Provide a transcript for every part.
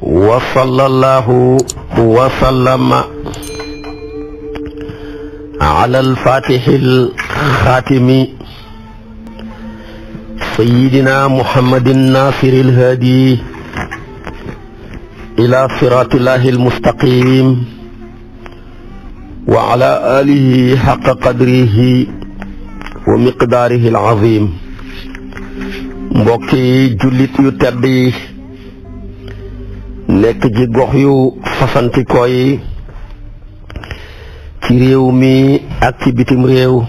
wa sallallahu wa sallama ala al-fatihil khatimi sayyidina muhammadin nasiril hadi ila siratillahil mustaqim wa ala alihi haqqa qadrihi wa miqdarihil azim. mbokki jullit yu tedd yi nekk ci gox yu fasantikoo yi ci réew mi ak ci bitim réew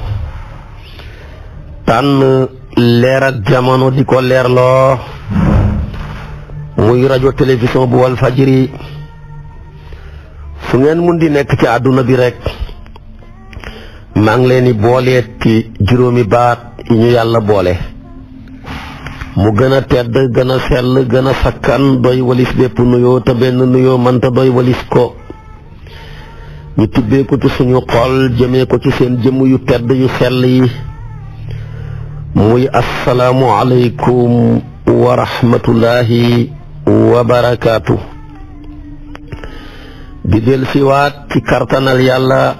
tànn leer ak jamono di ko leerloo muy rajo télévision bu Walfadjri fu ngeen mun di nekk ci àdduna bi rek maa ngi leen di booleet ci juróomi baat yi ñu yàlla boole mu gën a tedd gën a sell gën a sakkan doy walis bépp nuyoo te benn nuyoo mënta doy walis ko ñu tibbee ko ci suñu xol jëmee ko ci seen jëmm yu tedd yu sell yi muy assalaamu aleykum wa rahmatullahi wa barakaatu. di del siwaat ci kartanal yàlla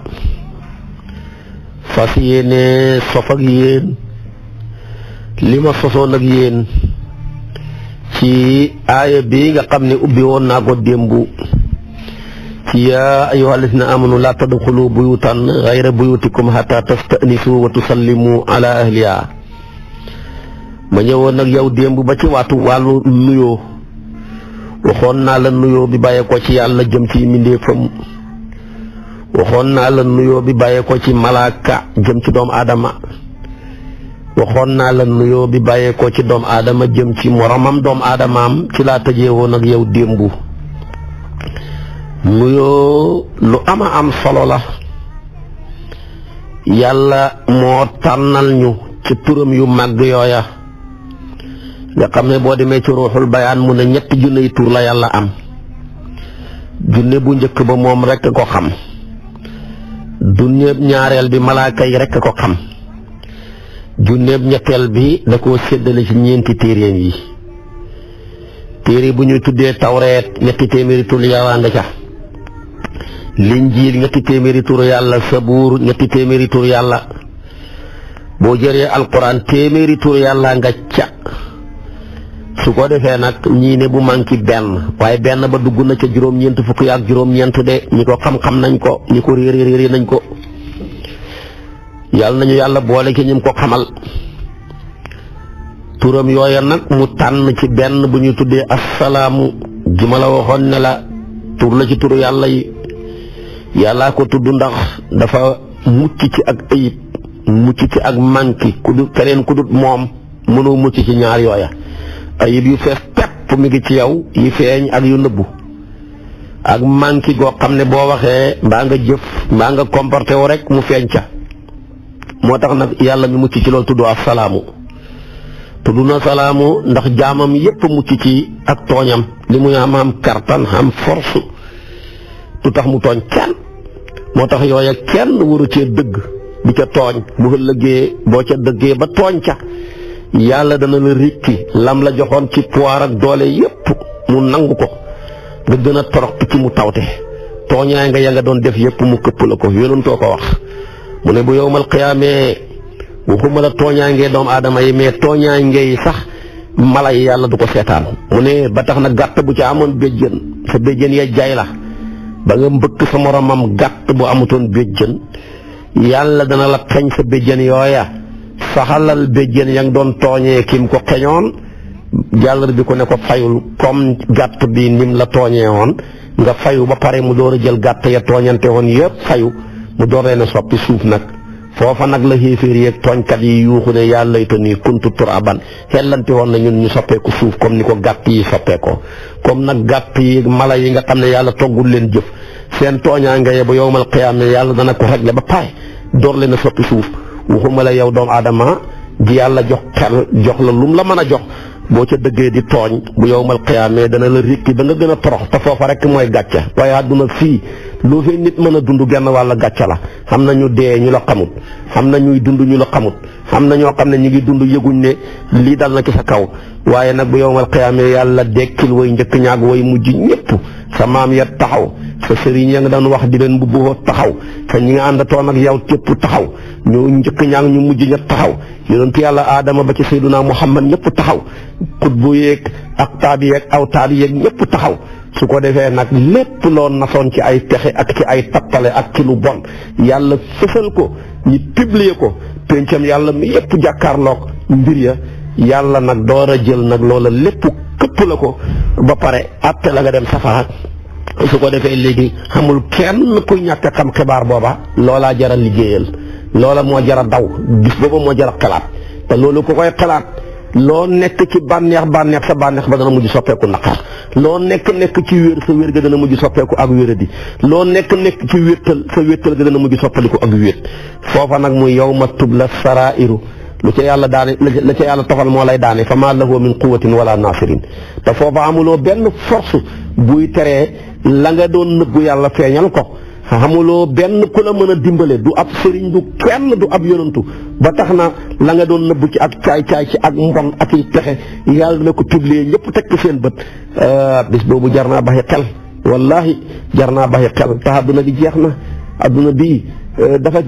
fas yéene sof ak yéen li ma sosoon ak yéen ci aaya bi nga xam ne ubbi woon naa ko démb ci yaa ayyuhal lazina amanu laa tadxulu buyutan gayra buyutikum hatta tastanisu wa tusallimu ala ahliha. ma ñëwoon ak yow démb ba ci wàllu nuyoo waxoon naa la nuyoo bi bàyyee ko ci yàlla jëm ci mbindeefam waxoon naa la nuyoo bi bàyyee ko ci malaaka jëm ci doomu aadama waxoon naa la nuyoo bi bàyyee ko ci doomu aadama jëm ci moromam doomu aadamaam ci laa tëjee woon ak yow démb. nuyoo lu ama am solo la yàlla moo tànnal ñu ci turam yu màgg yooya nga xam ne boo demee ci ruuxul bayaan mu ne 3 junney tur la yàlla am. junne bu njëkk ba moom rekk ko xam, junneeb ñaareel bi malaaka yi rekk ko xam, junneeb ñetteel bi da koo séddale ci 4 téeréem yi. téere bu ñuy tuddee tawreet 200 tur yàlla nga ca, linjiil 200 tur yàlla, sabuur 200 tur yàlla, boo jëree alquran 100 tur yàlla nga ca. su ko defee nag ñii ne bu manqué benn waaye benn ba dugg na ca juróom-ñeent fukk ak juróom-ñeent de ñi ko xam-xam nañ ko, ñi ko réere nañ ko. yàlla nañu yàlla boole ci ñim ko xamal. turam yooya nag mu tànn ci benn bu ñu tuddee assalaamu ji ma la waxoon ne la tur la ci turu yàlla yi. yàllaa ko tudd ndax dafa mucc ci ak ayib, mucc ci ak manqué ku dul keneen ku dul moom mënoo mucc ci ñaar yooya. ayib yu fees pepp mi ngi ci yow yi feeñ ak yu nëbbu, ak manqué goo xam ne boo waxee mbaa nga jëf mbaa nga comporté wu rek mu feeñ ca. moo tax nag yàlla mi mucc ci loolu tudd assalaamu. tudd na salaamu ndax jaamam yépp mucc ci ak tooñam, li muy am kartan am force tu tax mu tooñ kenn. moo tax yooya kenn waru cee dëgg di ca tooñ. bu ëllëgee boo ca dëggee ba tooñ ca yàlla dana la rikki lam la joxoon ci pouvoir ak doole yépp mu nangu ko nga gën a torox ci mu tawte. tooñaay nga ya nga doon def yépp mu këpp la ko yonentoo ko wax mu ne bu yowmal qiyaamee waxuma la tooñaay ngee doomu aadama yi mais tooñaay ngee sax mala yi yàlla du ko seetaan. mu ne ba tax na gàtt bu ca amoon béjjën sa béjjën ya jaay la ba nga mbëkk sa moromam gàtt bu amutoon béjjën yàlla dana la xeñ sa béjjën yooya saxalal béjjén ya nga doon tooñee kim ko xeñoon jàllar bi ko ne ko fayul comme gàtt bi nim la tooñee woon nga fayu ba pare mu door a jël gàtt ya tooñante woon yëpp fayu mu door leen a soppi suuf nag. foofa nag la xéeféer yeeg tooñkat yi yuuxu ne yaa layta nii kuntu turaban xellante woon na ñun ñu soppeeku suuf comme ni ko gàtt yi soppeekoo. comme nag gàtt yi mala yi nga xam ne yàlla toggul leen jëf seen tooñaa nga ye ba yowmal qiyaama yàlla dana ko régler ba pare door leen a soppi suuf. waxuma la yow doomu aadama ji yàlla jox xel jox la lum la mën a jox boo ca dëggee di tooñ bu yowmal qiyaamee dana la rikki ba nga gën a torox te foofa rek mooy gàcce. waaye àdduna fii lu fi nit mën a dund genn wàll gàcce la. xam na ñu dee ñu la xamut, xam na ñuy dund ñu la xamut, xam na ñoo xam ne ñu ngi dund yëguñ ne lii dal na ci sa kaw. waaye nag bu yowmal qiyaama yàlla dekkil way njëkk ñaag way mujj ñëpp, sa maam ya taxaw, sa sëriñ ya nga daan wax di leen mbubboo taxaw, sa ñi nga àndatoon ak yow képp taxaw, ñu njëkk ñaag ñu mujj ña taxaw, yonentu yàlla Aadama ba ci Seydunaa Muhammad ñëpp taxaw, kutbu yeeg ak taabi yeeg aw taabi yeeg ñëpp taxaw. su ko defee nag lépp loo nasoon ci ay pexe ak ci ay tappale ak ci lu bon yàlla fësal ko ñi publier ko pencam yàlla mi yëpp jàkkaarloog mbir ya yàlla nag door a jël nag loola lépp këpp la ko ba pare àtte la nga dem safara. su ko defee léegi xamul kenn kuy ñàkk a xam xibaar booba loolaa jara liggéeyal, loola moo jara daw, gis booba moo jara xalaat. te loolu ku koy xalaat loo nekk ci bànneex sa bànneex ba dana mujj soppeeku naqar, loo nekk ci wér sa wér ga dana mujj soppeeku ak wéradi, loo nekk ci wéttal sa wéttal ga dana mujj soppaliku ak wét. foofa nag muy yawma tubla sarairu lu ca yàlla daane la ca yàlla tofal moo lay daane fa maa lahu min quwwatin wala nasirin. te foofa amuloo benn force buy teree la nga doon nëbbu yàlla feeñal ko, xamuloo benn ku la mën a dimbale, du ab sëriñ du kenn du ab yonantu ba tax na la nga doon nëbbu ci ak caay-caay ci ak mbon ak i pexe yàlla na ko publier ñëpp teg ci seen bët. bis boobu jar naa baxi xel, wallahi jar naa baxi xel. te adduna bi jeex na, adduna bii dafa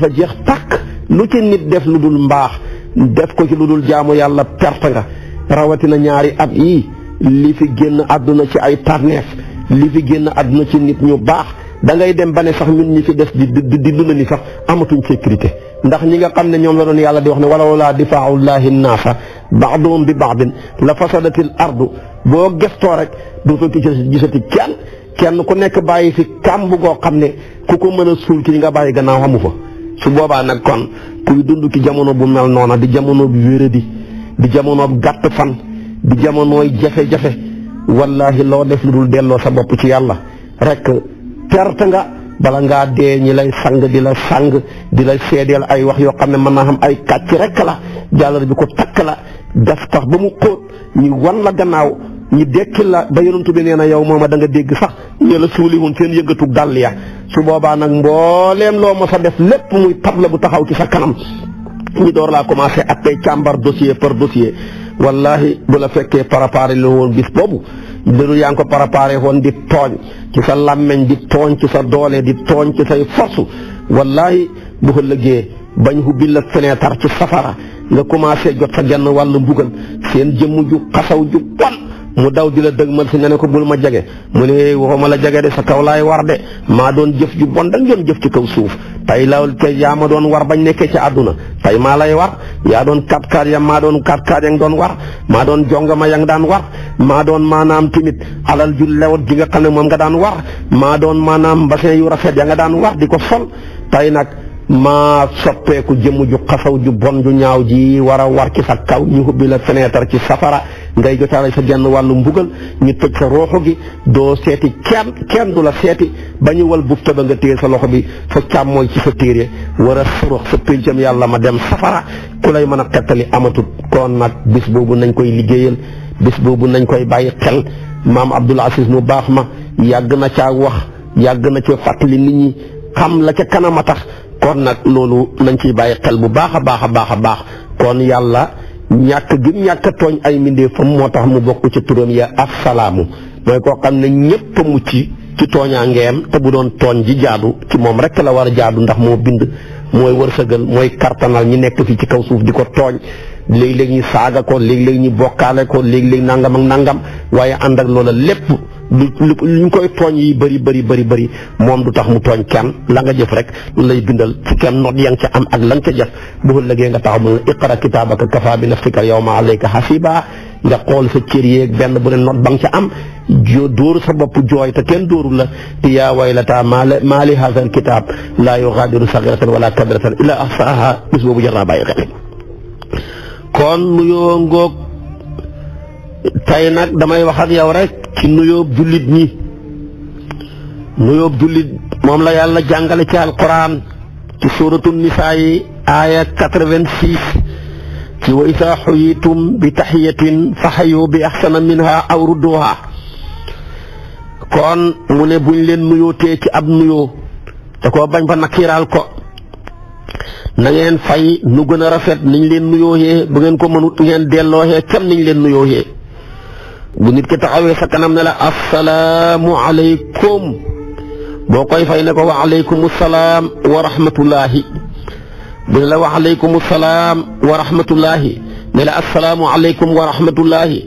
jeex tàkk. lu ci nit def lu dul mbaax def ko ci lu dul jaamu yàlla perte nga. rawatina ñaari at yii li fi génn adduna ci ay tànneef, li fi génn adduna ci nit ñu baax. da ngay dem ba ne sax ñun ñi fi des di dund ni sax amatuñ sécurité, ndax ñi nga xam ne ñoom la doon yàlla di wax ne walawlaa difaa'ullaahi naasa ba'duhum bi ba'din la fasadatil ardu. boo gestoo rek dootoo gisati kenn ku nekk bàyyi fi kàmb goo xam ne ku ko mën a suul ci nga bàyyi gannaaw xamu fa. su boobaa nag kon kuy dund ci jamono bu mel noona di jamono bu wéradi, di jamono gàtt fan, di jamonooy jafe-jafe, wallaahi loo def lu dul delloo sa bopp ci yàlla rek perte nga. bala ngaa dee ñi lay sang di la seedeel ay wax yoo xam ne mën naa xam ay kàcc rek la, jàllar bi ko takk la def tax ba mu xóot ñi wan la gannaaw ñi dekkil la ba yonent bi nee na yow mooma da nga dégg sax ñu la suuli woon seen yëngatu dàll ya. su boobaa nag mbooleem loo mos a def lépp muy tabla bu taxaw ci sa kanam ñi door laa commencé ak tey càmbar dossier par dossier. wallahi bu la fekkee préparé la woon bis boobu dëru yaa ngi ko préparé woon di tooñ ci sa làmmeñ, di tooñ ci sa doole, di tooñ ci say force, wallahi bu ko lëggee bañ hubbi la fenêtre ci safara nga commencé jot sa genn wàllu mbugal seen jëmm ju xasaw ju bon mu daw di la dëgmal si nga ne ko bul ma jege mu ne waxuma la jege de sa kaw laay war de maa doon jëf ju bon dañ doon jëf ci kaw suuf tey la tey yaa ma doon war bañ nekkee ci àdduna tey maa lay war yaa doon kat ya maa doon kat ya nga doon war maa doon jongama ya nga daan war maa doon maanaam timit alal ju lewat ji nga xam ne moom nga daan war maa doon maanaam mbasin yu rafet ya nga daan war di ko sol tey nag maa soppeeku jëmm ju xasaw ju bon ju ñaaw ji war a war ci sa kaw ñu hubbi la fenêtre ci safara ngay jotaale sa genn wàllu mbugal ñu tëj sa rooxu gi doo seeti kenn du la seeti ba ñu wal bufta ba nga téye sa loxo bi sa càmmooy ci sa téere war a sorox sa péncam yàlla ma dem safara ku lay mën a xettali amatut. kon nag bis boobu nañ koy liggéeyal, bis boobu nañ koy bàyyi xel. maam Abdul Aziz mu baax ma yàgg na caa wax, yàgg na ca fàttali nit ñi xam la ca kanam a tax. kon nag loolu nañ ciy bàyyi xel bu baax a baax. kon yàlla ñàkk gi ñàkk a tooñ ay mbindeefam moo tax mu bokk ci turam ya assalaamu mooy koo xam ne ñëpp a mucc ci tooñaangeem te bu doon tooñ ji jaadu ci moom rek la war a jaadu ndax moo bind mooy wërsëgal mooy kartanal ñi nekk fii ci kaw suuf di ko tooñ léeg-léeg ñi saaga ko léeg-léeg ñi bokkaale ko léeg-léeg nangam ak nangam waaye ànd ak loola lépp lu ñu koy tooñ yi bëri moom du tax mu tooñ kenn la nga jëf rek lay bindal ci kenn not ya nga ca am ak la nga ca jëf bu ëllëgee nga taxaw mu iqra kitaabaka kafaa bi nafsika yawma alayka hasiba nga xool sa cër yeeg benn bu ne not ba nga ca am dóoru sa bopp jooy te kenn dóoru la te yaa waylata maa li haazal kitaab laa yugaadiru saghiratan wala kabiratan illa ahsaaha bis boobu jar naa bàyyi xel. kon nuyoo ngoog tey nag damay wax ak yow rek ci nuyoo jullit ñi. nuyoo jullit moom la yàlla jàngale ci alquran ci suuratu nisaa yi aaya 86 ci wa izaa xuyitum bi taxiyatin fa xayu bi axsana minha aw rudduha kon mu ne buñ leen nuyoo tee ci ab nuyoo te koo bañ ba nakiraal ko na ngeen fay nu gën a rafet niñ leen nuyooxee bu ngeen ko mënut ngeen dellooxee cam niñ leen nuyooxee bu nit ki taxawee sa kanam ne la assalaamu aleykum boo koy fay ne ko wa aleykum salaam wa rahmatullahi bu ne la wa aleykum salaam wa rahmatullahi ne la assalaamu aleykum wa rahmatullahi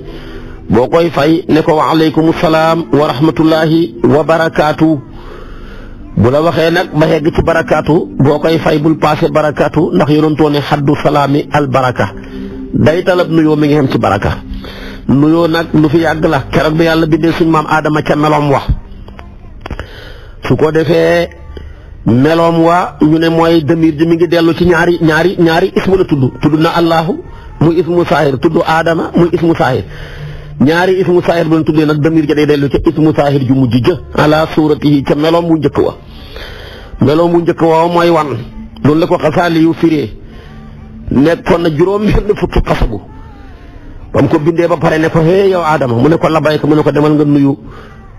boo koy fay ne ko wa aleykum salaam wa rahmatullahi wa barakaatu bu la waxee nag ba xegg ci barakaatu boo koy fay bul paase barakaatu ndax yonentoo ne xaddu salaami al baraka day talab nuyoo mi ngi xem ci baraka nuyoo nag lu fi yàgg la keroog bi yàlla bindee suñu maam Adama ca meloom wax su ko defee meloom wa ñu ne mooy damir ji mi ngi dellu ci ñaari ismu la tudd na Allahu muy ismu saahir tudd Adama muy ismu saahir ñaari ismu saahir bu ñu tuddee nag damir ja day dellu ca ismu saahir ju mujj jë ala suuratihi ca meloom bu njëkk wa meloom bu njëkk wa mooy wan loolu la ko xasaali yu firee nekkoon na juróom-benn fukki xasabu ba mu ko bindee ba pare ne ko hee yow Adama mu ne ko labayka mu ne ko demal nga nuyu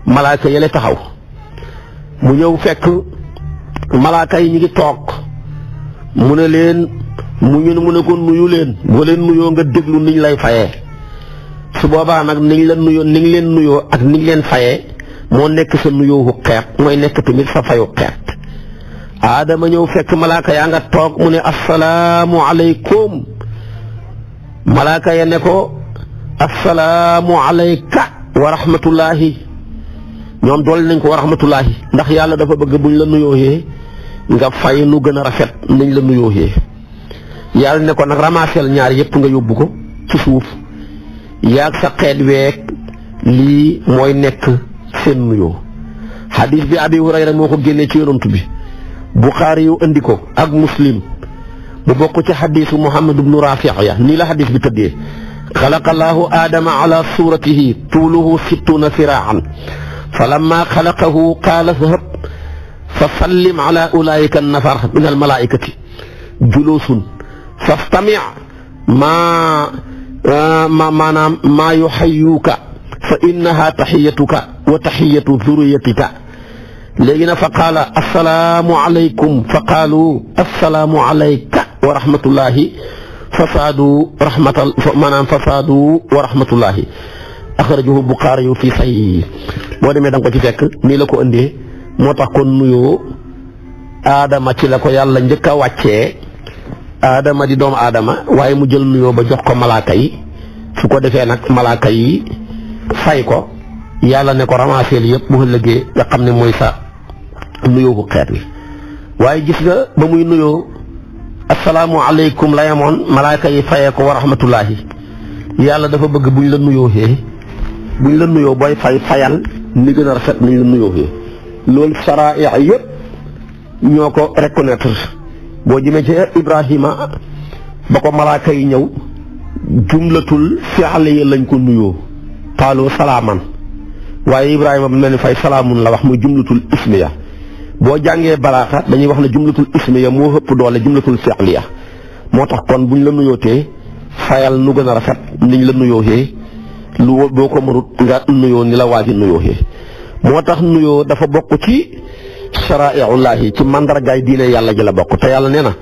malaaka yële taxaw mu ñëw fekk malaaka yi ñu ngi toog mu ne leen mu ne ko nuyu leen boo leen nuyoo nga déglu niñ lay fayee su boobaa nag niñ leen nuyoo ak niñ leen fayee moo nekk sa nuyoo xeet mooy nekk tamit sa fayu xeet Adama ñëw fekk malaaka yaa nga toog mu ne assalaamu aleykum malaaka ya ne ko assalaamu alayka wa rahmatullahi ñoom dool nañ ko wa rahmatullahi ndax yàlla dafa bëgg buñ la nuyooxee nga fay nu gën a rafet nañ la nuyooxee yàlla ne ko nag ramassel ñaar yëpp nga yóbbu ko ci suuf yaag sa xeet week lii mooy nekk seen nuyoo xadiis bi Abi Hurayra moo ko génnee ci yonent bi Buxaari yu indi ko ak Muslim mu bokk ci xadiisu Muhammad ibnu Rafi' ya nii la xadiis bi tëddee xalaqa Allahu Aadama ala suuratihi tuuluhu 60 siraa'an falammaa xalaqahu qaala idhab fa sallim ala ulaa'ika an-nafar min al-malaa'ikati juluusun fastami' maa yuhayyuuka fa innahaa tahiyyatuka wa tahiyyatu dhurriyyatika léegi nag fa qaala assalaamu aleykum fa qaalu assalaamu aleyka wa rahmatullahi fasaadu wa rahmatullahi axrajahu Buxaari yu fi sahih boo demee da nga ko ci fekk nii la ko indee moo tax kon nuyoo Adama ci la ko yàlla njëkk a wàccee Adama di doomu Adama waaye mu jël nuyoo ba jox ko malaaka yi su ko defee nag malaaka yi fay ko yàlla ne ko ramasseel yëpp bu ëllëgee nga xam ne mooy sa nuyoo bu xeet wi waaye gis nga ba muy nuyoo assalaamu aleykum la yemoon malaaka yi fayee ko wa rahmatullahi yàlla dafa bëgg buñ la nuyoo booy fayal ni gën a rafet niñ la nuyooxee loolu saraaya yëpp ñoo ko reconnaître boo jëmee ci Ibrahima ba ko malaaka yi ñëw jumlatul fi'liya lañ ko nuyoo qaalu salaaman waaye Ibrahima bu mel ni fay salaamun la wax muy jumlatul ismiya boo jàngee balaaxa dañuy wax ne jumlatul ismiya moo ëpp doole jumlatul fi'liya moo tax kon buñ la nuyootee fayal nu gën a rafet niñ la nuyooxee lu boo ko mënut nga nuyoo ni la waaji nuyooxee moo tax nuyoo dafa bokk ci sharaa'ullaahi ci mandargaay diine yàlla ji la bokk te yàlla nee na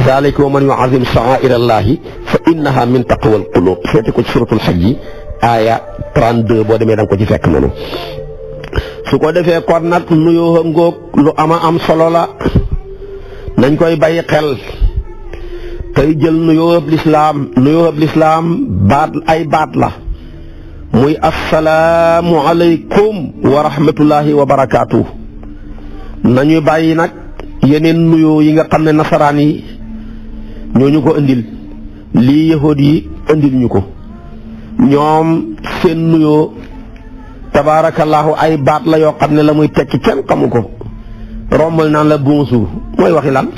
zaalika wa man yu'azzim sha'aa'irallaahi fa innahaa min taqwal quluub seeti ko ci suratul hajj aaya 32 boo demee da nga ko ci fekk noonu su ko defee kon nag nuyoo ngoog lu ama am solo la nañ koy bàyyi xel tey jël nuyoo lislaam baat la muy assalaamu aleykum wa rahmatullahi wa barakaatu nañu bàyyi nag yeneen nuyoo yi nga xam ne nasaraan yi ñooñu ko indil lii yahood yi indil ñu ko ñoom seen nuyoo tabaarakallaahu ay baat la yoo xam ne la muy tekki kenn xamu ko rombal naan la bonjour mooy waxi lan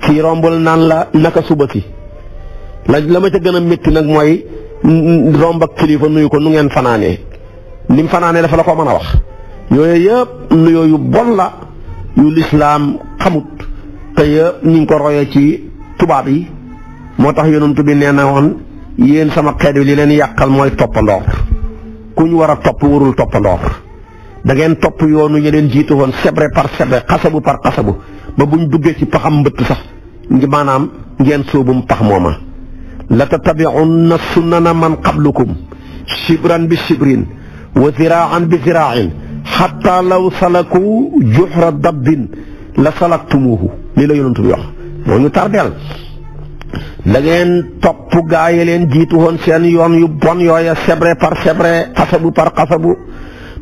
kii rombal naan la naka suba si la ma ca gën a métti nag mooy romb ak kilifa nuyu ko nu ngeen fanaanee ni mu fanaanee dafa la ko mën a wax yooyu yëpp nuyoo yu bon la yu lislaam xamut te yëpp ñu ngi ko royee ci tubaab yi moo tax yonent bi nee na woon yéen sama xeet wi li leen yàqal mooy toppandoor ku ñu war a topp warul toppandoor da ngeen topp yoonu ñu leen jiitu woon sebre par sebre xasabu par xasabu ba buñ duggee ci paxam mbëtt sax ngi maanaam ngeen sóobum pax mooma la tattabi'unna sunnana man qablukum shibran bi shibrin wa ziraan bi ziraain xatta law salaku juhra dabbin la salaktumuuhu lii la yonent bi wax moo ñu tardeel da ngeen topp gaa yi leen jiitu woon seen yoon yu bon yooya sebre par sebre xasabu par xasabu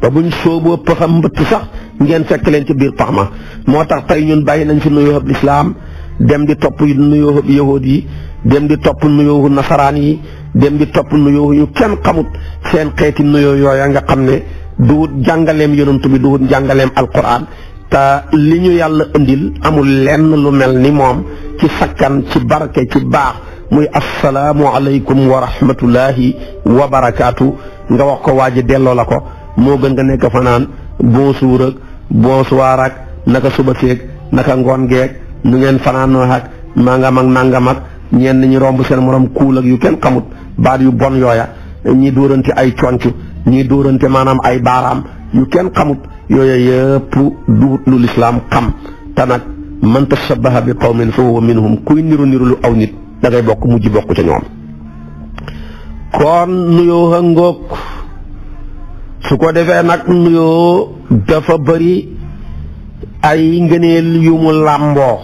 ba buñ sóoboo paxam mbëtt sax ngeen fekk leen ci biir pax ma moo tax tey ñun bàyyi nañ fi nuyoo lislaam dem di topp nuyoo yahuud yi dem di topp nuyoo nasaraan yi dem di topp nuyoo yu kenn xamut seen xeeti nuyoo yooya nga xam ne duut jàngaleem yonent bi duut jàngaleem alquran te li ñu yàlla indil amul lenn lu mel ni moom ci sakkan ci barke ci baax muy assalaamu aleykum wa rahmatullahi wa barakaatu nga wax ko waa ji delloo la ko moo gën nga nekk fa naan bonjour ak bonsoir ak naka suba seeg naka ngoon geeg nu ngeen fanaanoo ak nangam ak nangam ak ñenn ñi romb seen morom kuul ak yu kenn xamut baat yu bon yooya ñi dóorante ay conc ñi dóorante maanaam ay baaraam yu kenn xamut yooya yëpp duut lu lislaam xam te nag man tashabbaha bi qawmin fa huwa minhum kuy niru lu aw nit da ngay bokk mujj bokk ca ñoom kon nuyoo a ngoog su ko defee nag nuyoo dafa bëri ay ngëneel yu mu làmboo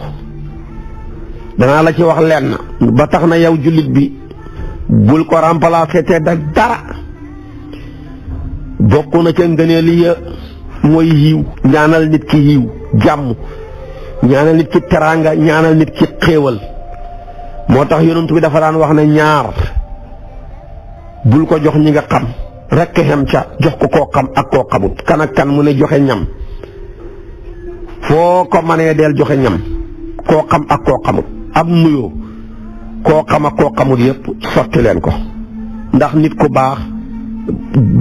danaa la ci wax lenn ba tax na yow jullit bi bul ko remplacer te da dara bokk na ca ngëneel ya mooy yiw ñaanal nit ki yiw jàmm ñaanal nit ki teraanga ñaanal nit ki xéewal moo tax yonent bi dafa daan wax ne ñaar bul ko jox ñi nga xam rekk xem ca jox ko koo xam ak koo xamut kan ak kan mu ne joxe ñam foo ko manee del joxe ñam koo xam ak koo xamut ab nuyoo koo xam ak koo xamut yépp sotti leen ko ndax nit ku baax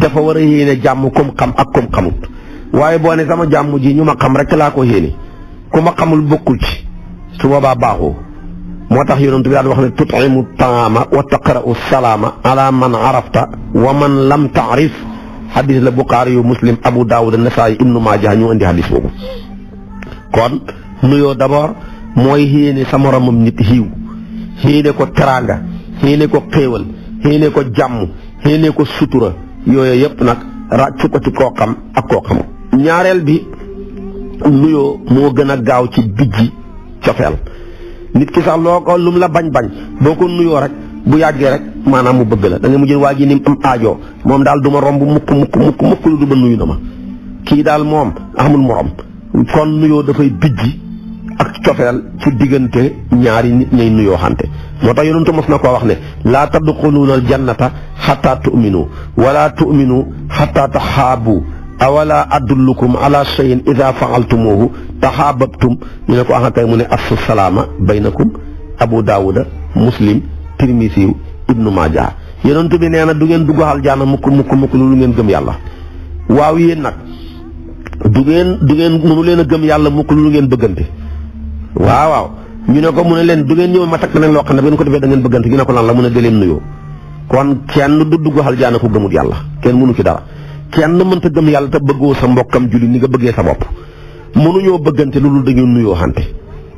dafa war a yéene jàmm kum xam ak kum xamut waaye boo ne sama jàmm ji ñu ma xam rek laa ko yéene ku ma xamul bokkul ci su boobaa baaxoo moo tax yonent bi daan wax ne tut'imu taama wa taqra'u salaama ala man arafta wa man lam ta'rif hadis la Buxaari yu Muslim Abu Daawud Nasaa'i Ibnu Maaja ñu indi hadis boobu kon nuyoo d'abord mooy yéene sa moromam nit xiiw yéene ko teraanga yéene ko xéewal yéene ko jàmm yéene ko sutura yooyu yëpp nag ràcc ko ci koo xam ak koo xamul ñaareel bi nuyoo moo gën a gaaw ci bijji cofeel nit ki sax loo ko lum la bañ-bañ boo ko nuyoo rek bu yàggee rek maanaam mu bëgg la da nga mujj waa ji ni am aajoo moom daal du ma romb mukk lu du ba nuyu na ma kii daal moom amul morom kon nuyoo dafay bijji ak cofeel ci diggante ñaari nit ñay nuyoo xante moo tax yonentu mos na koo wax ne laa tadxuluuna aljannata xataa tu'minu wala tu'minu xataa taxaabu awala adullukum ala shay'in ida fa'altumuhu taxaababtum ñu ne ko axakay mu ne afsu salaama baynakum Abu Daawuda Muslim Tirmisi Ibnu Maaja yonentu bi nee na du ngeen dugg aljanna mukk lu ngeen gëm yàlla waaw yéen nag du ngeen mënu leen a gëm yàlla mukk lu ngeen bëggante waaw ñu ne ko mu ne leen du ngeen ñëw ma takk leen loo xam ne bu ngeen ko defee da ngeen bëggante ñu ne ko lan la mu ne da leen nuyoo kon kenn du dugg aljanna ku gëmut yàlla kenn mënu ci dara kenn mënta gëm yàlla te bëggoo sa mbokkam julli ni nga bëggee sa bopp mënuñoo bëggante lu dul dañuy nuyoo xante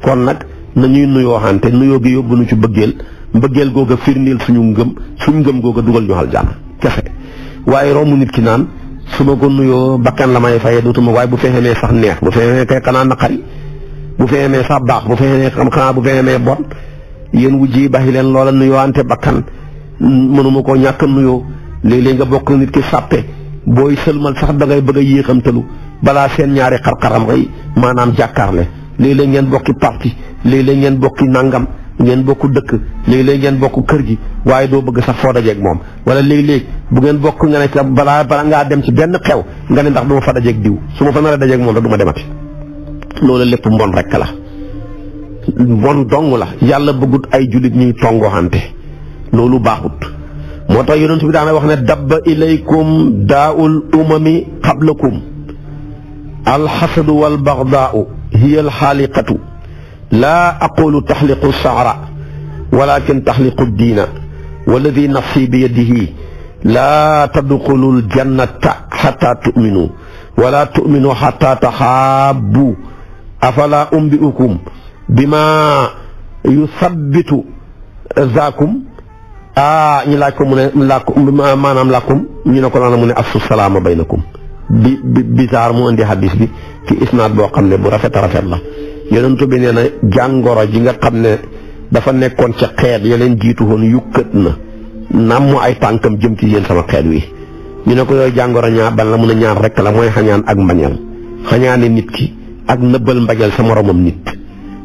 kon nag nañuy nuyoo xante nuyoo gi yóbbu nu ci mbëggeel googa firndeel suñu ngëm googa dugal ñu aljanna kese waaye romb nit ki naan su ma ko nuyoo bakkan la may fayee dootuma waaye bu fexemee sax neex bu fexemee kay xanaa naqari bu fexemee sax baax bu fexemee xanaa bu fexemee bon yéen wujj yi baxi leen loola nuyoo ante bakkan mënuma koo ñàkk nuyoo léeg-léeg nga bokk nit ki sàppe booy sëlmal sax da ngay bëgg a yéexamtalu balaa seen ñaari xar-xaram ngay maanaam jàkkaarle léeg-léeg ngeen bokki parti léeg-léeg ngeen bokki nangam ngeen bokk dëkk léeg-léeg ngeen bokk kër gi waaye doo bëgg sax foo dajeeg moom wala léeg-léeg bu ngeen bokk nga ne sax bala ngaa dem ci benn xew nga ne ndax du ma fa dajeeg diw su ma fa nar a dajeeg moom rek du ma demati loolu lépp mbon rek la mbon dong la yàlla bëggut ay jullit ñuy tongoxante loolu baaxut moo tax yonent bi daana wax ne dabba ilaykum daa'ul umami qablakum alxasadu walbaxdaau hiya alxaaliqatu laa aqulu taxliqu saara walakin taxliqu diina walladi nafsi bi yadihi laa tadxulu ljannata xata tuminu wala tu'minu hatta tahabbu afala umbi'ukum bima yusabbitu zaakum ñu laaj ko mu ne maanaam lakum ñu ne ko laana mu ne afsu salaama baynakum bizarre mu indi hadis bi ci isnaad boo xam ne bu rafet la yonent bi nee na jàngoro ji nga xam ne dafa nekkoon ca xeet ya leen jiitu woon yukkat na namm ay tànkam jëm ci yéen sama xeet wi ñu ne ko yooyu jàngoro ñaar ban la mun a ñaar rek la mooy xañaan ak mbañal xañaane nit ki ak nëbbal mbañal sa moromam nit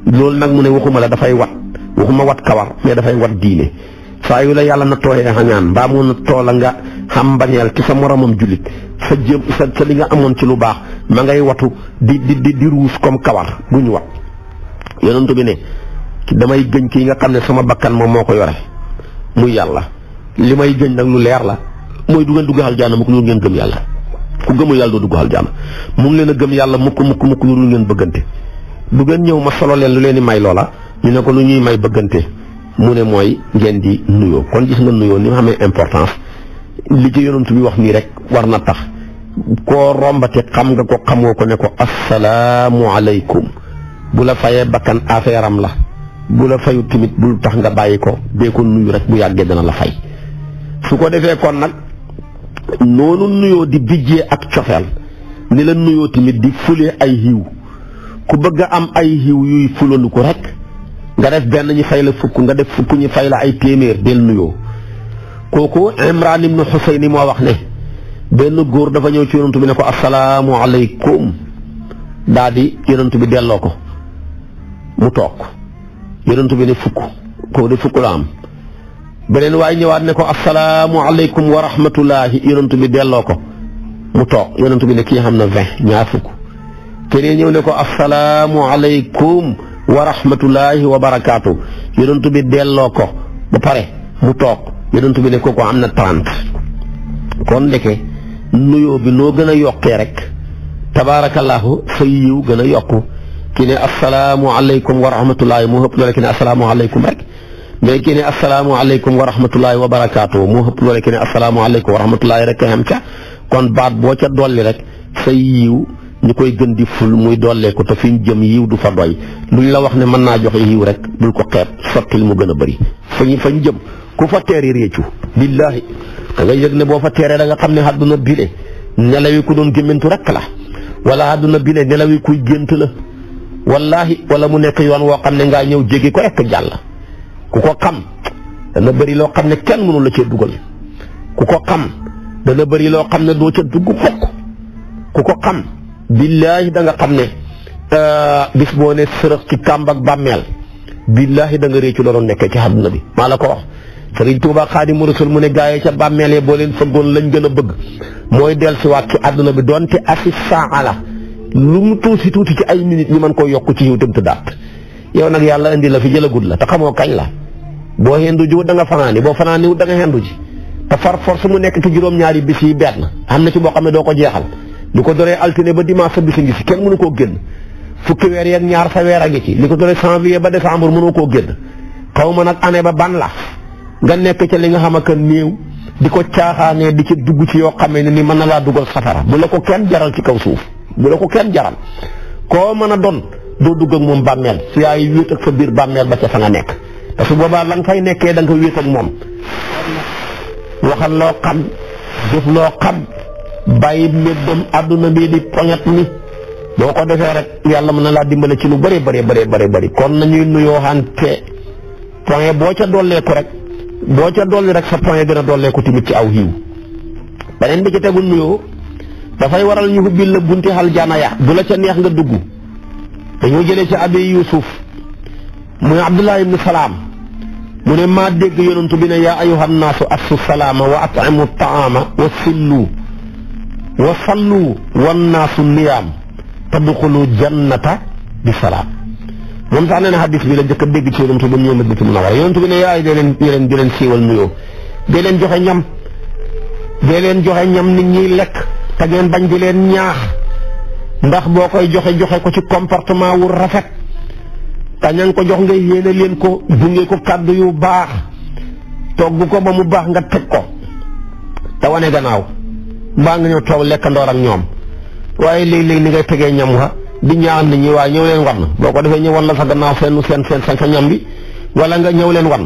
loolu nag mu ne waxuma la dafay waxuma wat kawar mais dafay wat diine saa yu la yàlla na tooyee xañaan mbaa mu na toola nga xam mbañeel ci sa moromam jullit sa jëm sa li nga amoon ci lu baax ma ngay watu di ruus comme kawar bu ñu wat yonent bi ne damay gëñ kii nga xam ne sama bakkan moom moo ko yore muy yàlla li may gëñ nag lu leer la mooy du ngeen dugg aljaana mukk lu ngeen gëm yàlla ku gëmul yàlla doo dugg aljaana mu ngi leen a gëm yàlla mukk lu ngeen bëggante du ngeen ñëw ma solo leen lu leen di may loola ñu ne ko lu ñuy may bëggante mu ne mooy ngeen di nuyoo kon gis nga nuyoo ni nga xamee importance li ci yonent bi wax nii rek war na tax koo rombate xam nga ko xamoo ko ne ko assalaamu aleykum bu la fayee bakkan affaire am la bu la fayu tamit bul tax nga bàyyi ko dee ko nuyu rek bu yàggee dana la fay su ko defee kon nag noonu nuyoo di bijjee ak cofeel ni la nuyoo tamit di fulee ay xiiw ku bëgg a am ay xiiw yuy fulalu ko rek nga def benn ñu fay la fukk nga def fukk ñu fay la ay téeméer del nuyoo kooku Imran ibnu Xuseyn moo wax ne benn góor dafa ñëw ci yonent bi ne ko assalaamu aleykum daa di yonent bi delloo ko mu toog yonent bi ne fukk koo de fukk la am beneen waaye ñëwaat ne ko assalaamu aleykum wa rahmatullahi yonent bi delloo ko mu toog yonent bi ne kii xam na 20 ñaar fukk keneen ñëw ne ko assalaamu aleykum wa rahmatullahi wa barakaatu yonent bi delloo ko ba pare mu toog yonent bi ne kooku am na 30 kon ndeke nuyoo bi noo gën a yokkee rek tabaarakallaahu sa yiw gën a yokku ki ne assalaamu aleykum wa rahmatullahi moo ëpp loole ki ne assalaamu aleykum rek mais ki ne assalaamu aleykum wa rahmatullahi wa barakaatu moo ëpp loole ki ne assalaamu aleykum wa rahmatullahi rek xam ca kon baat boo ca dolli rek sa yiw ñu koy gën di ful muy dolleeku te fi ñu jëm yiw du fa doy luñ la wax ne mën naa joxe yiw rek bul ko xeeb sottil mu gën a bëri fa ñu jëm ku fa teeri réccu billaahi da nga yëg ne boo fa teeree da nga xam ne àdduna bile nelawi ku doon gémmantu rek la wala àdduna bile nelawi kuy gént la wallaahi wala mu nekk yoon woo xam ne ngaa ñëw jéggi ko rekk jàll ku ko xam dana bëri loo xam ne kenn mënu la cee dugal ku ko xam dana bëri loo xam ne doo ca dugg fokk ku ko xam billaahi da nga xam ne bis boo ne sërëx ci kàmb ak bàmmeel billaahi da nga réccu la doon nekkee ci àdduna bi maa la ko wax Sëriñ Tuubaa Xaadimu Rasuul mu ne gaayee ca bàmmeel yi boo leen fëggoon lañ gën a bëgg mooy dellusiwaat ci àdduna bi doonte assis saa la lu mu tuuti ci ay minutes ñu mën koo yokk ci yiw tam tëddaat yow nag yàlla indi la fi jëlagut la te xamoo kañ la boo hendu ji da nga fanaani boo fanaani wut da nga hendu ji te far force mu nekk ci juróom-ñaari bis yi benn am na ci boo xam ne doo ko jeexal li ko doree altine ba dimanche sa bisa ngi si kenn mënu koo génn fukki weer yeeg ñaar sa weer a ngi ci li ko doree janvier ba décembre mënoo koo génn xaw ma nag année ba ban la nga nekk ca li nga xam ak néew di ko caaxaanee di ci dugg ci yoo xamee ne ni mën na laa dugal safara bu la ko kenn jaral ci kaw suuf bu la ko kenn jaral koo mën a doon doo dugg ak moom bàmmeel su yaay wéet ak sa biir bàmmeel ba ca fa nga nekk te su boobaa la nga fay nekkee da nga wéet ak moom waxal loo xam def loo xam bàyyi méddam àdduna bii di poñet ni boo ko defee rek yàlla mën na laa dimbale ci lu bëri kon nañuy nuyoo xante point boo ca dolleeku rek boo ca dolli rek sa point gën a dolleeku tamit ci aw xiiw beneen bi ci tegul nuyoo dafay waral ñu ubbil la bunti aljana ya bu la ca neex nga dugg dañoo jëlee ci abi Yuusuf muy Abdullah ibn Salaam mu ne maa dégg yonantu bi ne yaa ayyuhan naasu afsu salaama wa at'imu taama wa sillu wa sallu wan naasu niyaam tadxulu jannata bi salaam moom sax nee na hadis bi la njëkk a dégg ci yonantu ba ñëw Madinatu Munawwara yonantu bi ne yaay dee leen siiwal nuyoo dee leen joxe ñam nit ñiy lekk te ngeen bañ di leen ñaax ndax boo koy joxe ko ci comportement wu rafet te ña nga ko jox nga yéene leen ko bunge ko kàddu yu baax togg ko ba mu baax nga teg ko te wane gannaaw mbaa nga ñëw toog lekkandoor ak ñoom waaye léeg-léeg ni ngay tegee ñam wa di ñaan nit ñi waaye ñëw leen wan boo ko defee ñu wan la sa gannaaw seen sa ñam bi wala nga ñëw leen wan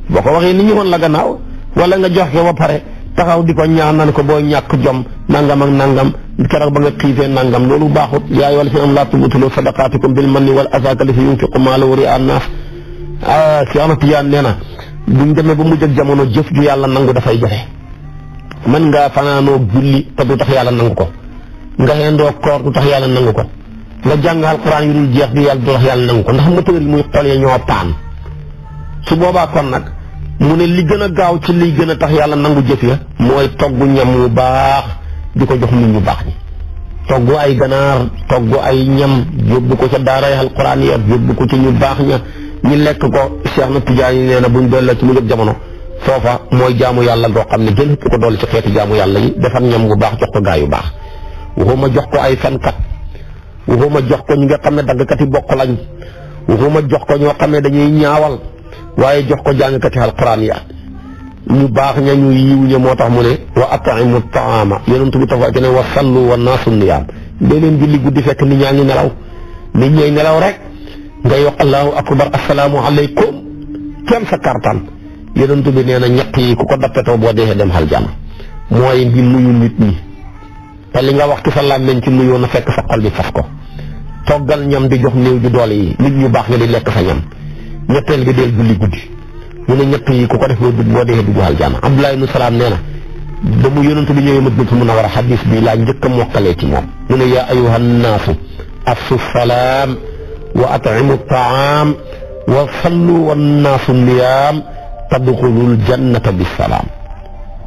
boo ko waxee nit ñi wan la gannaaw wala nga jox ko ba pare taxaw di ko ñaan nan ko boo ñàkk jom nangam ak nangam keroog ba nga xiifee nangam loolu baaxut yaay wala si am laa tubtilu sadaqaatikum bil manni wal azaa kallazii yunfiqu maalahu ri'aa an-naas si Ahmad Tijaan nee na buñ demee ba mujj ak jamono jëf ju yàlla nangu dafay jafe mën ngaa fanaanoo julli te du tax yàlla nangu ko nga xendoo koor du tax yàlla nangu ko nga jàng alquran yu dul jeex bi yàlla du tax yàlla nangu ko ndax moteur yi muy xol ya ñoo paan su boobaa kon nag mu ne li gën a gaaw ci liy gën a tax yàlla nangu jëf ya mooy togg ñam wu baax di ko jox nit ñu baax ñi togg ay ganaar togg ay ñam yóbbu ko ca daaray alquran ya yóbbu ko ci ñu baax ña ñi lekk ko Cheikh na Tidiane yi nee na buñ doon la ci mu jëg jamono foofa mooy jaamu yàlla goo xam ne gën ëpp ko dool ci xeeti jaamu yàlla yi defar ñam wu baax jox ko gaa yu baax waxuma jox ko ay fenkat waxuma jox ko ñi nga xam ne daggkat yi bokk lañ waxuma jox ko ñoo xam ne dañuy ñaawal waaye jox ko jàngkati alquran ya ñu baax ña ñu yiw ña moo tax mu ne wa at'imu taama yonent bi tafa ne wa sallu wa naasu niyaam dee leen julli guddi fekk nit ñaa ngi nelaw nit ñay nelaw rek ngay wax allahu akbar assalaamu aleykum kenn sa kartan yonent bi nee na ñett yi ku ko dappetoo boo dee dem aljana mooy di nuyu nit ñi te li nga wax ci sa làmmiñ ci nuyoo na fekk sa xol bi fas ko toggal ñam di jox néew ju doole yi nit ñu baax nga di lekk sa ñam ñetteel bi deel julli guddi mu ne ñett yi ku ko def boo dee dugg aljana Abdullah ibn Salaam nee na ba mu yonent bi ñëwee Madinatul Munawwara xadiis bi laa njëkk a mokkalee ci moom mu ne yaa ayyuhan naasu afsu salaam wa at'imu taam wa sallu wan naasu niyaam tadxulul jannata bisalaam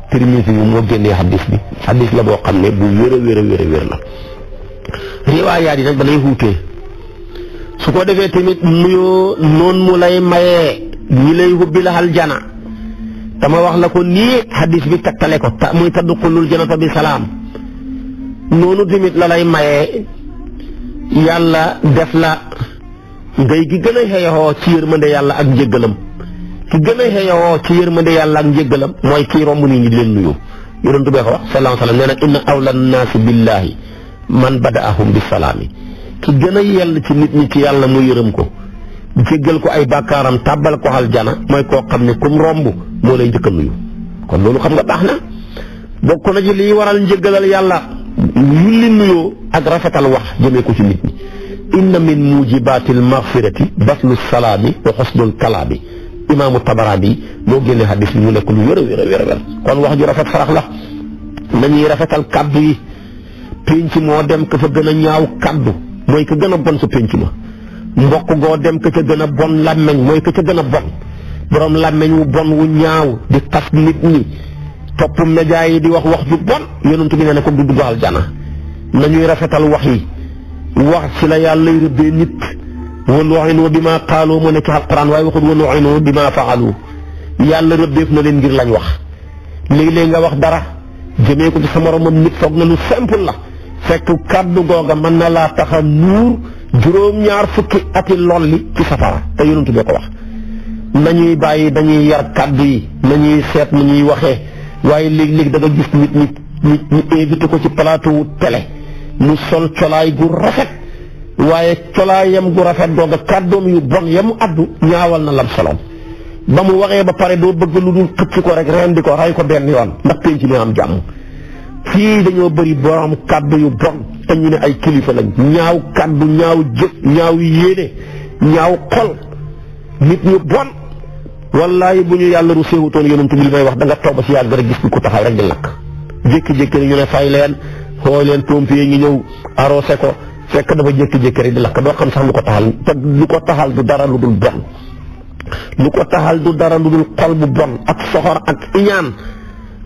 Tirmisi bi moo génnee xadis bi xadis la boo xam ne bu wér a wér la riwaayaat yi nag danay xuutee su ko defee tamit nuyoo noonu mu lay mayee ñi lay hubbi la aljana dama wax la ko nii xadis bi takkale ko muy tadxulul jannata bisalaam noonu tamit la lay mayee yàlla def la ngay gi gën a xeexoo ci yërmande yàlla ak njëggalam ki gën a xeexoo ci yërmande yàlla ak njëggalam mooy kii romb nit ñi di leen nuyu yonent bee ko wax sallallahu alayhi wa sallam nee na inna awla nnaasi billaahi man badaahum bisalaami ki gën a yell ci nit ñi ci yàlla mu yërëm ko jéggal ko ay bàkkaaram tàbbal ko aljana mooy koo xam ne kum romb moo lay njëkk a nuyu kon loolu xam nga baax na bokk na ci liy waral njëggalal yàlla yulli nuyoo ak rafetal wax jëmee ko ci nit ñi inna min mujibatil maghfirati baslu salaami wa xusnul kalaami imaamu Tabaraani moo génne hadis bi mu nekk lu wér a wér kon wax ju rafet farax la nañuy rafetal kaddu yi pénc moo dem ka fa gën a ñaaw kaddu mooy ka gën a bon sa pénc ma mbokk goo dem ka ca gën a bon làmmeñ mooy ka ca gën a bon borom làmmeñ wu bon wu ñaaw di xas nit ñi topp média yi di wax ju bon yonent bi nee na ko du dugg aljana nañuy rafetal wax yi wax ci la yàlla rëbbee nit wa lu'inu bima qaalu mu ne ci alquran waaye waxut wa lu'inu bima fa'alu yàlla rëbbeef na leen ngir lañ wax léeg-léeg nga wax dara jëmee ko ci sa moromam nit foog na lu simple la fekk kàddu googa mën na laa tax a nuur juróom-ñaar fukki ati lolli ci safara te yonent bee ko wax nañuy bàyyi dañuy yar kàddu yi nañuy seet nu ñuy waxee waaye léeg-léeg da nga gis nit ñi invité ko ci plateau télé mu sol colaay gu rafet waaye colaayam gu rafet googa kàddoom yu bon yamu addu ñaawal na lam soloom ba mu waxee ba pare doo bëgg lu dul xëcc ko rek ren di ko ray ko benn yoon ndax penc mi am jàmm fii dañoo bëri borom kàddu yu bon te ñu ne ay kilifa lañ ñaaw kàddu ñaaw jëf ñaaw yéene ñaaw xol nit ñu bon wallahi bu ñu yàlla ru séewutoon yonent bi li may wax da nga toog ba si yàgg rek gis ko taxaw rek di lakk jékki-jékki ñu ne fay leen xoo leen pompier ñi ñëw arrosé ko fekk dafa jékki-jékki rek di lakk doo xam sax lu ko taxal te lu ko taxal du dara lu dul bon lu ko taxal du dara lu dul xol bu bon ak soxor ak iñaan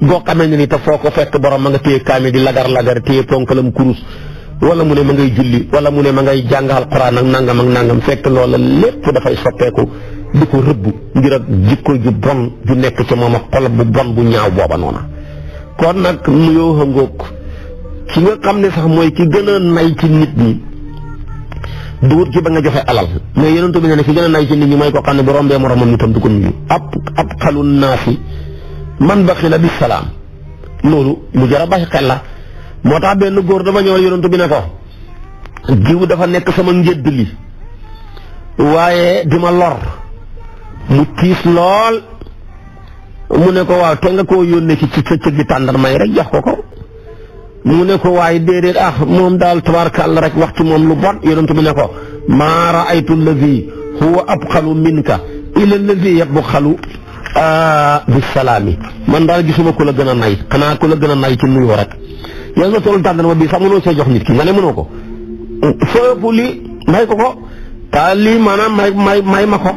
goo xamee ne ni te foo ko fekk borom ma nga téye kaame di lagar téye ponkalam kurus wala mu ne ma ngay julli wala mu ne ma ngay jàng alxuraan ak nangam fekk loola lépp dafay soppeeku di ko rëbb ngir ak jikko ju bon ju nekk ci moom ak xol bu bon bu ñaaw booba noona kon nag nuyoo xëngoog ki nga xam ne sax mooy ki gën a nay ci nit ñi duut ci ba nga joxe alal mais yonent bi ne ki gën a nay ci nit ñi mooy ko xam ne bu rombee moromam nitam du ko nuyu ab xalun naasi man baxila bi salaam loolu lu jar a bàyyi xel la moo tax benn góor dafa ñëw yonent bi ne ko jiw dafa nekk sama ngédd li waaye di ma lor mu tiis lool mu ne ko waaw te nga koo yónnee ci sa cëggi tàndarmay rek jox ko mu ne ko waaye déedéet moom daal tabaarkalla rek wax ci moom lu bon yonent bi ne ko maa raaytu alladi huwa abxalu minka ila alladi yabxalu bisalaami man daal gisuma ku la gën a nay xanaa ku la gën a nay ci nuyoo rek yow nga toll tàndarma bi sax mënoo see jox nit ki nga ne mënoo ko foofu li may ko ta lii maanaam may ma ko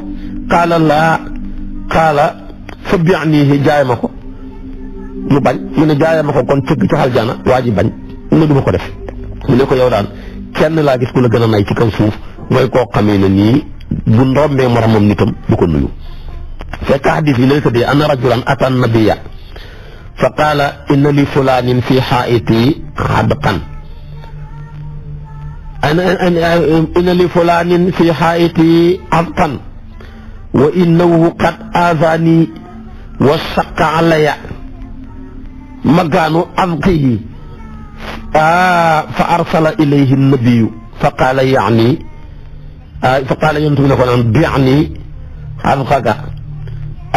kaala fa bi'nihi jaay ma ko mu bañ mu ne jaay ma ko kon cëgg ci aljana waa ji bañ ne du ma ko def mu ne ko yow daal kenn laa gis ku la gën a nay ci kaw suuf mooy koo xamee ne nii bu ndombee moromam nitam du ko nuyu fekk hadis yi lay tëddee anna rajulan ata nabiyya fa qaala inna li fulaanin fi xaa'iti xadqan inna li fulaanin fi xaa'iti xadqan wa innahu qad aazaani wa shaqqa alayya makaanu adqihi fa arsala ilayhi nabiyyu fa qaala ya'ni fa qaala yonent bi ne ko naan bi'ni adqaka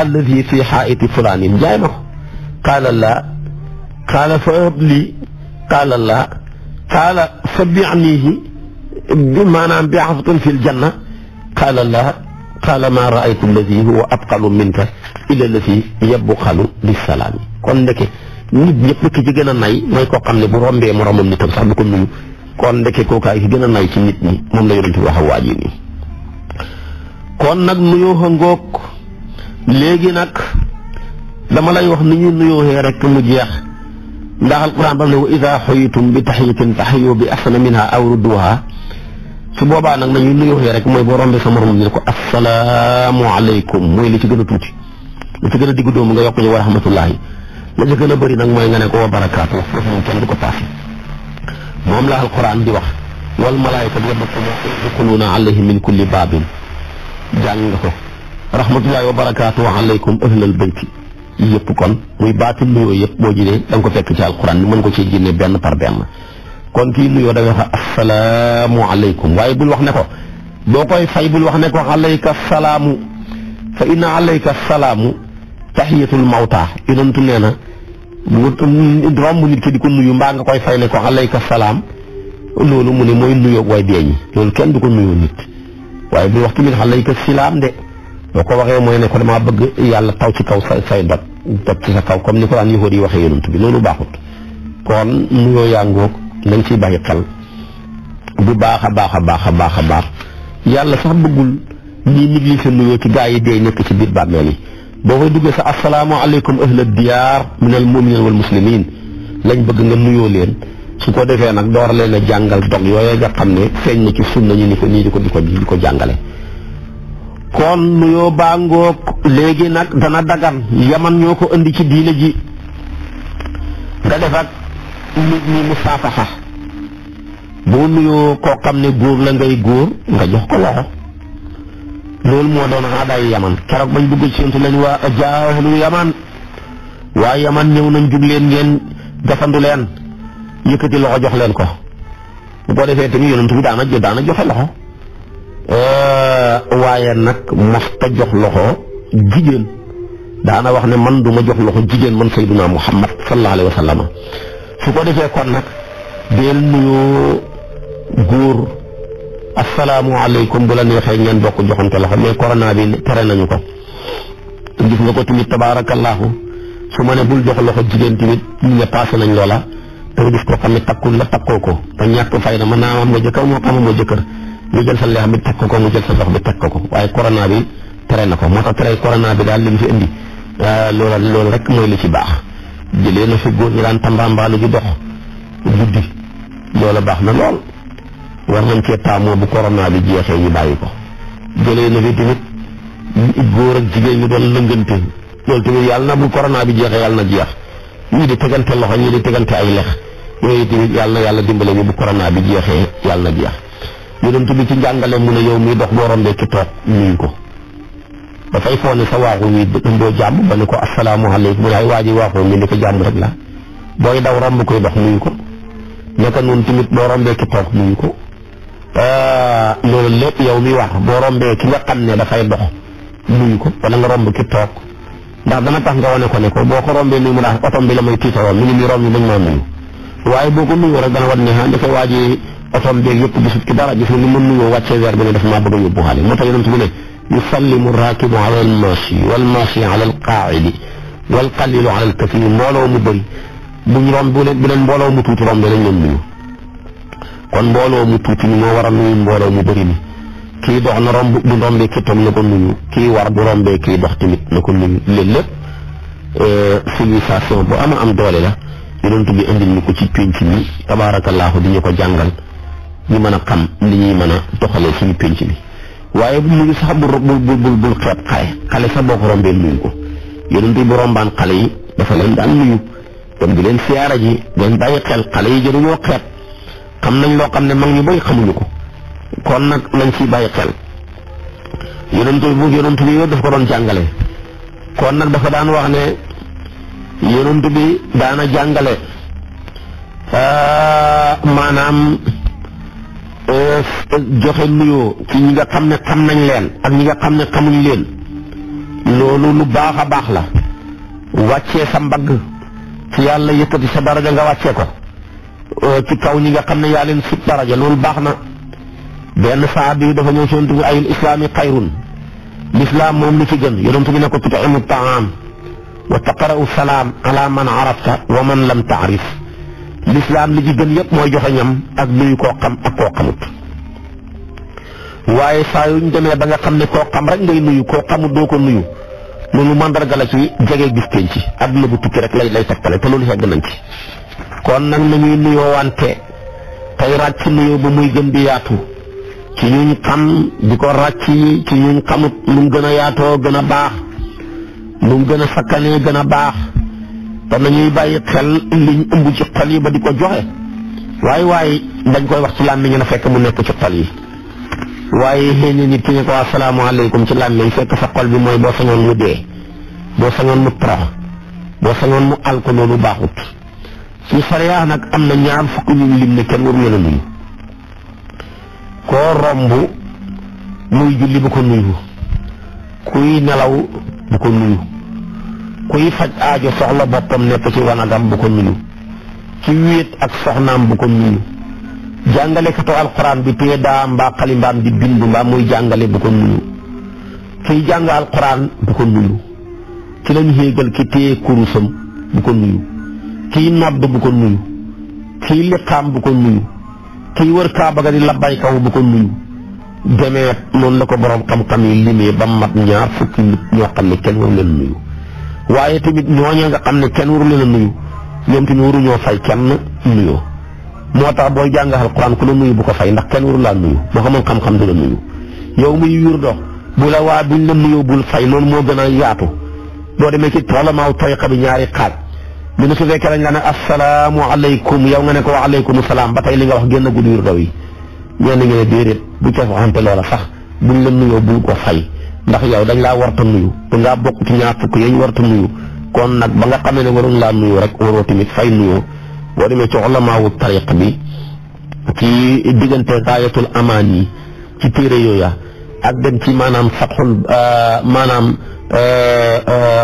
alladi fi xaa'iti fulaanin jaay ma ko qaala laa qaala fa hab lii qaala laa qaala fa bi'nihi maanaam bi xaftin fi ljanna qaala laa qaala maa raaytu alladi huwa abqalu minka ila alladi yabxalu bisalaami kon ndeke nit ñëpp ki ci gën a nay mooy koo xam ne bu rombee moromam nitam sax du ko nuyu kon ndeke kookaay ki gën a nay ci nit ñi moom la yonent wax waa ji nii kon nag nuyoo xangoog léegi nag dama lay wax ni ñu nuyooxee rek mu jeex ndax alquran bam ne wa ida xuyitum bi taxiyatin faxayu bi ahsana minha aw rudduha su boobaa nag nañu nuyooxee rek mooy boo rombee sa morom ni ne ko assalaamu aleykum mooy li ci gën a tuuti li ci gën a diggu doomu nga yokk ñu wa rahmatullahi la ci gën a bëri nag mooy nga ne ko wa barakaatu foofu moom kenn du ko paase moom la alquran di wax wal malaayikatu yadxuluuna alayhim min kulli baabin jàng nga ko rahmatullahi wa barakaatu alaykum ahlal bayti yëpp kon muy baati nuyoo yëpp boo jëlee da nga ko fekk ci alquran mën ko ci génne benn par benn kon kii nuyoo da nga wax assalaamu aleykum waaye bul wax ne ko boo koy fay bul wax ne ko alayka salaamu fa inna alayka salaamu tahiyatul mawta yonentu nee na romb nit ki di ko nuyu mbaa nga koy fay ne ko alayka salaam loolu mu ne mooy nuyoo way deeñi loolu kenn du ko nuyoo nit waaye bul wax tamit alayka silaam de boo ko waxee mooy ne ko damaa bëgg yàlla taw ci kaw say dot ci sa kaw comme ni ko daan yahuud yi waxee yonent bi loolu baaxut kon nuyoo yaa ngoog nañ ciy bàyyi xel bu baax a baax a baax a baax a baax yàlla sax bëggul ñii négligé nuyoo ci gaa yi dee nekk ci biir bàmmeel yi boo koy duggee sa assalaamu aleykum ahla diyaar min al muminin wal muslimin lañ bëgg nga nuyoo leen su ko defee nag door leen a jàngal dog yooyu nga xam ne feeñ na ci sunna ñu ni ko nii di ko jàngale kon nuyoo baa ngoog léegi nag dana dagan yaman ñoo ko indi ci diine ji nga def ak nit ñi musaafaxa boo nuyoo koo xam ne góor la ngay góor nga jox ko loxo loolu moo doon aadaayu yaman keroog bañ dugg ci yontu lañ waa jaahlu yaman waa yaman ñëw nañ jug leen ngeen gafandu leen yëkkati loxo jox leen ko bu ko defee tamit yonent bi daana joxe loxo waaye nag mosta jox loxo jigéen daana wax ne man du ma jox loxo jigéen man sayyiduna Muhammad sallallahu alayhi wa sallam su ko defee kon nag deel nuyoo góor assalaamu aleykum bu la neexee ngeen bokk joxante loxo mais corona bi tere nañu ko gis nga ko tamit tabaarakallaahu su ma ne bul jox loxo jigéen tamit ñu ne passé nañ loola te gis ko xam ne takkul la takkoo ko te ñàkk fay na mën naa am nga jëkkër moo xam moo jëkkër ñu jël sa leex bi teg ko mu jël sa loxo bi teg ko waaye corona bi tere na ko moo tax tere corona bi daal li mu fi indi loolu rek mooy li ci baax jëlee na fi góor ñi daan tambaambaalu ji dox guddi loola baax na lool war nañ cee taamoo bu corona bi jeexee ñu bàyyi ko jëlee na fi tamit góor ak jigéen ñu doon lëngante loolu tamit yàlla na bu corona bi jeexee yàlla na jeex ñii di tegante loxo ñii di tegante ay lex yooyu tamit yàlla dimbale ñu bu corona bi jeexee yàlla na jeex yonent bi ci njàngale mu ne yow muy dox boo rombee ci toog nuyu ko dafay foog ne sa waaxu wi doo jàmm ba ne ko assalaamu aleykum mu ne ay waa ji waaxoo mi ni ko jàmm rek la booy daw romb koy dox nuyu ko naka noonu tamit boo rombee ki toog nuyu ko loolu lépp yow mi wax boo rombee ki nga xam ne dafay dox nuyu ko wala nga romb ki toog ndax dana tax nga wane ko ne ko boo ko rombee nuyu mu daal otom bi la may tiitaroo mi ngi nii romb dañ maa nuyu waaye boo ko nuyoo rek dana wan ne ah dafay waajee otom beeg yëpp gisut ki dara gis nga ni ma nuyoo wàccee weer bi ne daf maa bëgg a yóbbu xaale moo tax yonent bi ne yusallimu raakibu ala almashi walmashi ala alqaidi walqalilu ala alkasir mbooloo mu bëri buñ romb bu leen mbooloo mu tuuti rombe nañ leen nuyu kon mbooloo mu tuuti ni moo war a nuyu mbooloo mu bëri ni kii dox na romb bu rombee kii toog na ko nuyu kii war bu rombee kii dox tamit na ko nuyu léeg lépp civilisation bu am doole la yonent bi indil ñu ko ci pénc mi tabaarakallaahu di ñu ko jàngal ñu mën a xam li ñuy mën a doxalee suñu pénc mi waaye bu nuyu sax bul xeeb xale sax boo ko rombee nuyu ko yonent bi bu rombaan xale yi dafa leen daan nuyu kon di leen siyaara ji leen bàyyi xel xale yi jëruñoo xeeb xam nañ loo xam ne mag ñu bëri xamuñu ko kon nag nañ ciy bàyyi xel yonent bi yow daf ko doon jàngale kon nag dafa daan wax ne yonent bi daana jàngale maanaam joxe nuyoo ci ñi nga xam ne xam nañ leen ak ñi nga xam ne xamuñ leen loolu lu baax a baax la wàccee sa mbagg ci yàlla yëkkati sa daraja nga wàccee ko ci kaw ñi nga xam ne yaa leen sut daraja loolu baax na benn sahabi yi dafa ñëw ci yonent bi ayul islaami xayrun lislaam moom li ci gën yonent bi ne ko tut'imu taam wa taqra'u salaam ala man arafta wa man lam taarif lislaam li ci gën yëpp mooy joxe ñam ak nuyu koo xam ak koo xamut waaye saa yuñ demee ba nga xam ne koo xam rek ngay nuyu koo xamut doo ko nuyu loolu mandarga la ci jege gis teen ci àdduna bu tukki rek lay tegtale te loolu yegg nañ ci kon nag nañuy nuyoo wante tey ràcc nuyoo ba muy gën di yaatu ci ñuñ xam di ko ràcc ci ñuñ xamut lu mu gën a yaatoo gën a baax lu mu gën a sakkanee gën a baax te nañuy bàyyi xel liñ ëmb ci xol yi ba di ko joxe waaye dañ koy wax ci làmmiñ na fekk mu nekk ci xol yi waaye xëy na nit ki ne ko asalaamaaleykum ci làmmiñ fekk sa xol bi mooy boo sañoon mu dee boo sañoon mu torox boo sañoon mu alko loolu baaxut ci sariya nag am na ñaar fukk ñu lim ne kenn waru leen a nuyu koo romb muy julli bu ko nuyu kuy nelaw bu ko nuyu kuy faj aajo soxla boppam nekk ci wanagam bu ko nuyu ci wéet ak soxnaam bu ko nuyu jàngalekatu alquran bi téye daa mbaa xalimbaam di bind mbaa muy jàngale bu ko nuyu kiy jàng alquran bu ko nuyu ci lañ xéegal ki téye kurusam bu ko nuyu kiy nodd bu ko nuyu kiy liqaam bu ko nuyu kiy wër kaaba ga di labbay kaw bu ko nuyu demeet noonu la ko borom xam-xam yi limee ba mat ñaar fukki nit ñoo xam ne kenn waru leen nuyu waaye tamit ñooña nga xam ne kenn waru leen a nuyu ñoom tamit waruñoo fay kenn nuyoo moo tax booy jàng alquran ku la nuyu bu ko fay ndax kenn waru laa nuyu boo xamoon xam-xam du la nuyu yow muy wir dox bu la waa buñ la nuyoo bul fay loolu moo gën a yaatu boo demee ci tolamaaw tariqa bi ñaari xaaj bi ne su fekkee lañ la ne assalaamu aleykum yow nga ne ko wa aleykum salaam ba tey li nga wax génn guddi wir daw yi ñenn ngeen ne déedéet bu ca waxante loola sax buñ la nuyoo bul ko fay ndax yow dañ laa warta nuyu da ngaa bokk ci ñaar fukk yañ warta nuyu kon nag ba nga xamee ne waroon laa nuyu rek waroo tamit fay nuyoo boo demee ci ulamaawu tariq bi ci diggante gaayatul amaan yi ci téere yooya ak dem ci maanaam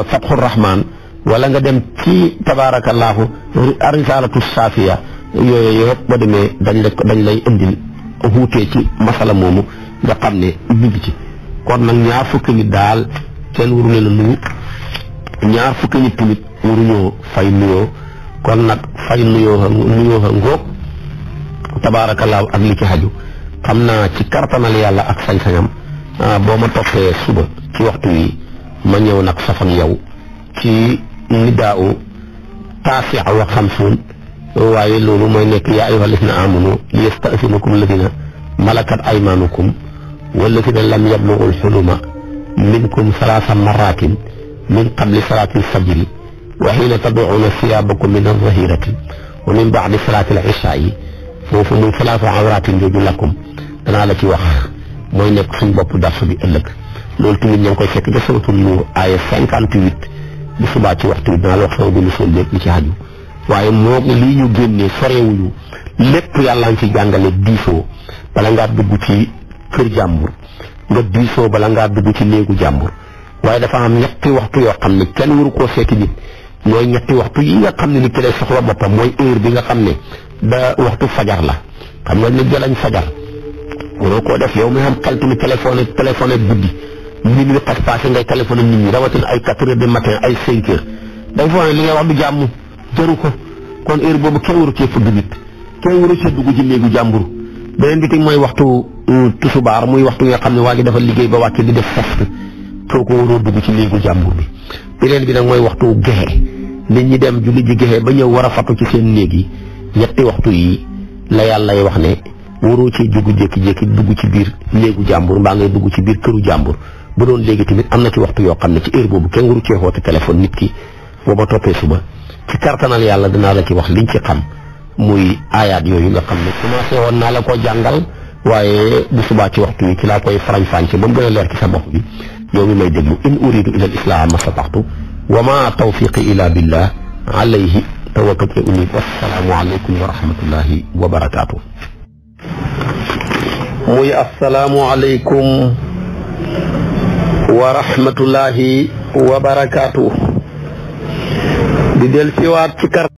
fatxul rahmaan wala nga dem ci tabaarakallaahu risalatu saafiya yooyu yëpp boo demee dañ lay indil wuutee ci masala moomu nga xam ne mi ngi ci kon nag ñaar fukki nit daal kenn waru leen a nuyu ñaar fukki nit tamit waruñoo fay nuyoo kon nag fay nuyoo xa ngóog tabaarakallaahu ak li ci xaju xam naa ci kartanal yàlla ak sañ-sañam boo ma toppee suba ci waxtu wi ma ñëw nag safan yow ci nidaa'u taasi'a wa xamsuun waaye loolu mooy nekk yaa ayyuha llaziina aamanu liyasta'zinukum llaziina malakat aymaanukum wallaziina lam yablughu l-huluma minkum salaasa marratin min qabli salaati l-fajri wa hiina tad'uuna siyaabakum min az-zahirati wa min ba'di salaati l-ishaa'i foofu muy salaasu awraatin jooju lakum danaa la ci wax mooy nekk suñ bopp darsu bi ëllëg loolu tamit ña ngi koy fekk ca suratul Nuur aaya 58 bu subaa ci waxtu bi dinaa la wax sama benn sol lépp li ci xaju waaye moom lii ñu génnee sorewuñu lépp yàlla ngi ci jàngale diisoo bala ngaa dugg ci kër jàmbur nga diisoo bala ngaa dugg ci néegu jàmbur waaye dafa am ñetti waxtu yoo xam ne kenn waru koo seeti nit mooy ñetti waxtu yi nga xam ne nit ki lay soxla boppam mooy heure bi nga xam ne da waxtu fajar la xam nga nit jalañ fajar waroo koo def yow mi xam xeltu ni téléphoné guddi minuit xas passé ngay téléphoné nit ñi rawatina ay 4 heures du matin ay 5 heures day foog ne li ngay wax du jàmm jëru ko kon heure boobu kenn waru cee fëgg nit kenn waru cee dugg ci néegu jàmbur beneen bi mooy waxtu tusubaar muy waxtu nga xam ne waa ji dafa liggéey ba wàcc di def fast kooku waroo dugg ci néegu jàmbur bi beneen bi nag mooy waxtu gexe nit ñi dem julli ji gexe ba ñëw war a fatu ci seen néeg yi ñetti waxtu yi la yàlla wax ne waroo ci dugg jékki-jékki dugg ci biir néegu jàmbur mbaa ngay dugg ci biir këru jàmbur bu doon léegi tamit am na ci waxtu yoo xam ne ci heure boobu kenn waru cee xoote téléphone nit ki booba toppee suba ci kartanal yàlla dinaa la ci wax liñ ci xam muy aayaat yooyu nga xam ne commencé woon naa la ko jàngal waaye bu subaa ci waxtu yi ci laa koy farañ-fànce ba mu gën a leer ci sa bopp bi yow mi may déglu in uridu ila al islaha ma stata'tu wa ma tawfiqi illa billah alayhi tawakkaltu unib wassalaamu aleykum wa rahmatullahi wa barakaatu muy assalaamu aleykum wa rahmatullahi wa barakaatu di del siwaat ci kar